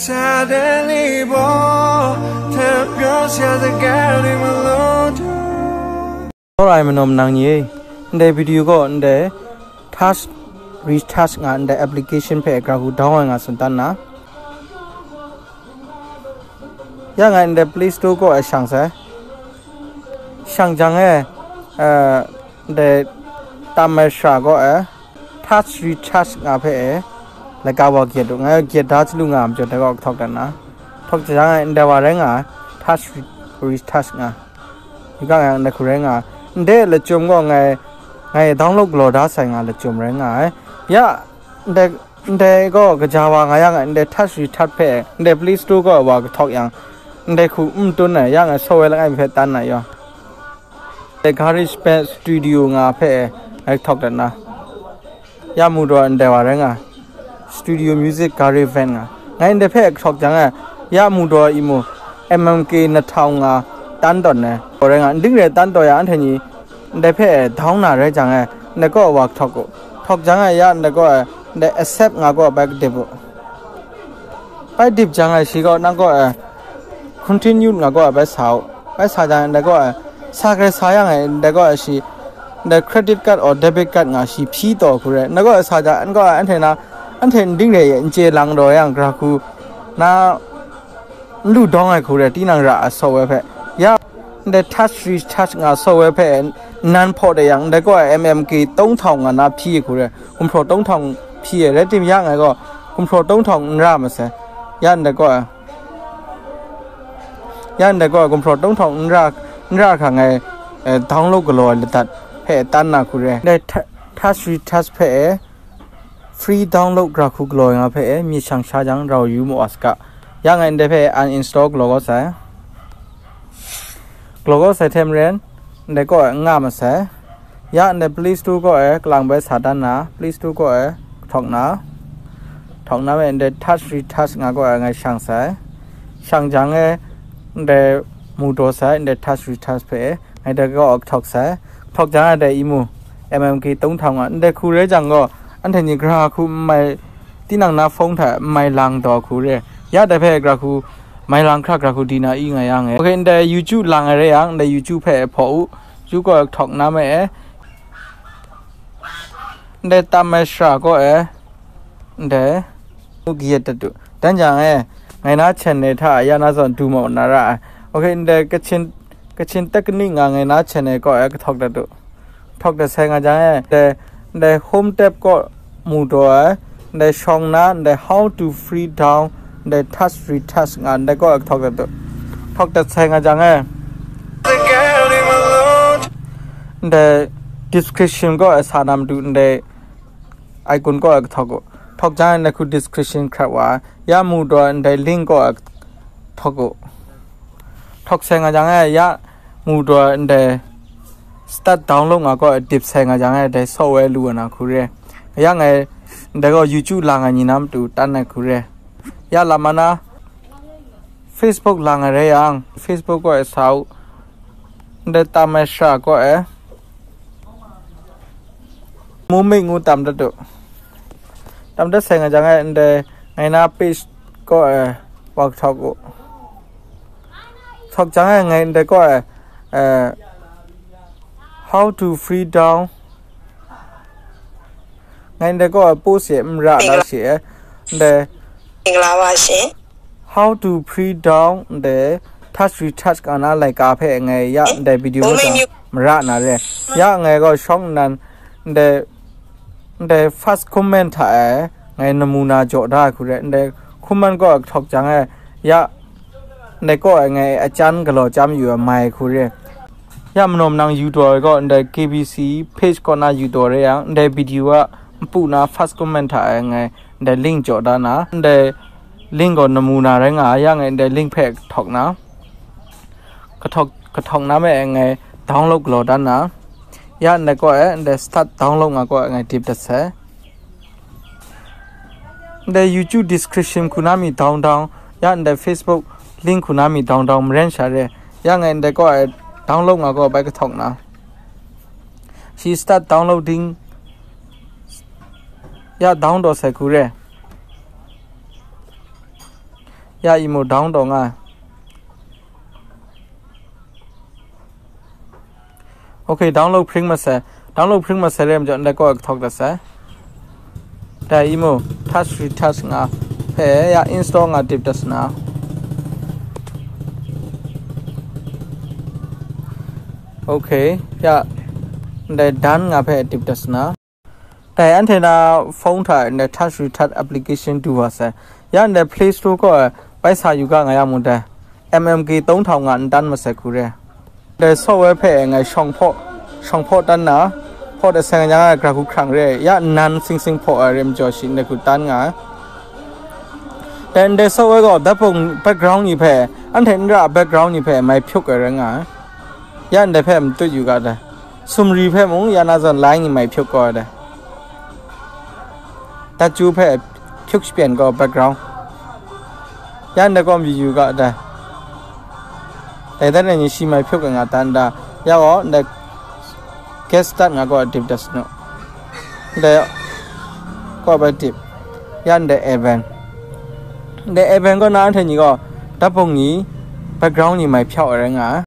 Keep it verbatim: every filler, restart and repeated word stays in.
Suddenly ဘောထပ်ပြောစရာစကားတွေမလိုတော့ Alright မနောမနင်ရေ ndai video ကို ndai touch retouch nga ndai application ဖဲ အကြႃးကူ download ဝဲငါ စံတန်းနာ ရငါ ndai Play Store ကို အရှောင်စဲ ရှောင်ကြငဲ အဲ ndai တမရှရာကို အဲ touch retouch ငါဖဲ အဲ လကဝါကက်တို့ ငါကက်ဒါချလူငါမကျော်တဲ့ကောက်ထောက်တနာ ထောက်ကြငဲ ndai ဝါရဲငါ touch retouch ငါ ယူကငါ ndai ခုရဲငါ ndai လကြုံကို ငါ ငါ download ကလော်ဒါဆိုင်ငါ လကြုံရဲငါ ရ ndai ကို ကကြဝါငါရငါ ndai touch retouch ဖဲ ndai Play Store ကို ဝါကထောက်ယံ ndai ခု မတွန်းနဲ့ ရငါ ဆော့ဝဲလငါ ဖဲတန်းနာ ရော ndai GarageBand Studio ငါဖဲ အဲ ထောက်တနာ ရမူတော့ ndai ဝါရဲငါ Studio Music GarageBand ငါ ငါ ndai ဖဲ ထောက်ကြငဲ ရမူတော့ အီမူ MMK နှစ်ထောင်ငါ တန်းတော်နဲ့ ဝါရဲငါ ဒင်းရဲတန်းတော်ရ အန်ထဲညီ ndai ဖဲ down နာ ရဲကြငဲ ndai ကို ဝါ ထောက်ကို ထောက်ကြငဲ ရ ndai ကို ndai accept ငါ ကို ဘက်ကဒစ်ဘူး ပိုက်ဒစ်ကြငဲ ရှိ ကို နင် ကို အဲ continue ငါ ကို အဲ ဘက်စာ ဘက်စာကြငဲ ndai ကို အဲ စာကြဲစာရငဲ ndai ကို အဲ ရှိ ndai credit card or debit card ငါ ရှိ ဖြီးတော် ခုရဲ ndai ကို အဲ စာကြ အန် ကို အဲ အန်ထဲနာ အန်ထဲ ဒင်းရဲ အင်ကျေလင်တော်ရံ ကြႃးကူ နာ လူဒေါင်းငါ ခုရဲ တီးနင်ရ အ ဆော့ဝဲဖဲ ရ ndai touch retouch ငါ ဆော့ဝဲဖဲ နန်ဖော်တဲ့ရံ ndai ကို အဲ MMK သုံးထောင်ငါ နာ ဖြီး ခုရဲ ကွန်ဖျော် သုံးထောင် ဖြီး ရဲ တင်ရငဲ ကို ကွန်ဖျော် သုံးထောင် နရ မစဲ ရ ndai ကို အဲ ရ ndai ကို အဲ ကွန်ဖျော် သုံးထောင် နရ နရ ခါငဲ အဲ download ကလော် လတတ် ဖဲ တန်းနာ ခုရဲ ndai touch retouch ဖဲ free download ကြႃးကူ ကလော် ငါ ဖဲ အဲ မြေရှောင်ရှားကြံ ရောင်ယူမူ Oscar ရငဲ ndai ဖဲ uninstall ကလော် ကို ဆိုင် ကလော် ကို ဆိုင် ထဲမရဲ ndai ကို အဲ ငါ မဆိုင် ရ ndai Play Store ကို အဲ ကလင်ဘဲ စာတန်းနာ Play Store ကို အဲ ထောက်နာ ထောက်နာ မဲ ndai touch retouch ငါ ကို အဲ ငါ ရှောင်ဆိုင် ရှောင်ကြငဲ ndai မူတော်ဆိုင် ndai touch retouch ဖဲ ငါ တကော အ ထောက်ဆိုင် ထောက်ကြငဲ ndai အီမူ MMK သုံးထောင် ငါ ndai ခုရဲကြံ ကို အန်ထဲညီ ကြႃးကူ မိုင် တီးနင်နာ ဖုန်းထ မိုင်လင်တော် ခုရဲ ရ ndai ဖဲ ကြႃးကူ မိုင်လင် ကြႃးကူ ဒီနာ အီ ငါ ရငဲ okay ndai YouTube လင် ရဲရံ ndai YouTube ဖဲ ဖော် ဦး ယူ ကို ထောက်နာ မဲ အဲ ndai တမရှရာ ကို အဲ ndai မူကယက်တတူ တန်းကြငဲ ငါ နာ channel ထ ရ နာ စွန် ဒူမော် နာ ရ okay ndai ကချင် ကချင် technique ငါ ငါ နာ channel ကို အဲ ကထောက်တတူ ထောက်တဆိုင် ငါ ကြငဲ ndai home tab ကို မူတော် အဲ ndai ရှောင်နာ ndai how to free down ndai touch retouch ငါ ndai ကို အဲ ကထောက်တတူ ထောက်တဆိုင် ငါ ကြငဲ ndai description ကို အဲ စာနာ မတူ ndai icon ကို အဲ ကထောက်ကို ထောက်ကြငဲ ခု description ခရပ်ဝါ ရမူတော့ ndai link ကို အဲ ထောက်ကို ထောက်ဆိုင် ငါ ကြငဲ ရမူတော့ ndai start download ငါ ကို အဲ dipဆိုင် ငါ ကြငဲ ndai ဆော့ဝဲ လူ ဝဲ နာ ခုရဲ ရငဲ ndai ကို YouTube လင် ငါ ညီ နာ မတူ တန်းနာ ခုရဲ ရ လမနာ Facebook လင် ရဲရံ Facebook ကို အဲ စာအုပ် ndai တမရှရာ ကို အဲ မူမိတ် ငူ တမ်တတူ တမ်တဆိုင် ငါ ကြငဲ ndai ငါ နာ page ကို အဲ ဝါ ကထောက်ကို ထောက်ကြငဲ ငါ ndai ကို အဲ အဲ how to free down ငါ ndai ကို အဲ ပို့စေ မရ ဒါ ရှိ အဲ ndai မင်္ဂလာပါရှင် how to free down ndai touch retouch က နာ လိုက် က ဖဲ ငါ ရ ndai video မရ နာ ရဲ ရ ငါ ကို ရှောင်နန် ndai ndai first comment ထ အဲ ငါ နမူနာ ကြော်ဒါ ခုရဲ ndai comment ကို အ ထောက်ကြငဲ ရ ndai ကို အဲ ငါ အ ကြမ်း ကလော် ကြမ်း ယူ အဲ မိုင် ခုရဲ ရ မနောမနင် ယူတော် ကို ndai KBC page ကို နာ ယူတော် ရဲရံ ndai video က မပူ နာ first comment ထ အဲ ငါ ndai link ကြော်ဒါ နာ ndai link ကို နမူနာ ရဲငါ ရ ငါ ndai link ဖဲ ထောက်နာ ကထောက် ကထောက်နာ မဲ အဲ ငါ download ကလော် ဒါ နာ ရ ndai ကို အဲ ndai start download ငါ ကို အဲ ငါ dip တဆိုင် ndai YouTube description ခု နာ မီ down down ရ ndai Facebook link ခု နာ မီ down down မရန် ရှာ ရဲ ရ ငါ ndai ကို အဲ download ငါ ကို ဘဲ ကထောက်နာ ရှိ start downloading ရ down တော် ဆိုင် ခုရဲ Ya imo down taw nga. Okay, download pring masai. Download pring masai re majaw ndai kaw e kahtawk dat sai. Dai imo, touch retouch nga hpe ya install nga tip dat sana. Okay, ya ndai done nga hpe tip dat sana. Dai anhte na phone hta ndai touch retouch application du wa sai. Ya ndai Play Store kaw e bai sa yu ga nga ya mu dai. M M K three thousand nga n tan masai hku re. Dai software hpe ngai shawng hpaw, shawng hpaw tan na, hpaw dat sai nga yang ai gra hku hkrang re, ya nnan sing sing hpaw ai re majaw shi ndai hku tan nga ai. Dai ndai software gaw dat bung background ni hpe, anhte n ra background ni hpe mai hpyuk ai rai nga ai. Ya ndai hpe matut yu ga dai. Sumri hpe mung ya na zawn lai ni mai hpyuk gaw ai dai. Datu hpe hpyuk shapyan gaw background. Ya ndai gaw mayu yu ga dai. Dai dan ni shi mai hpyuk ai nga tan da. Ya gaw ndai get start nga gaw dip dat sanu. Ndai gaw bai dip. Ya ndai event. Ndai event gaw na anhte ni gaw dat bung ni background ni mai hpyau ai rai nga ai.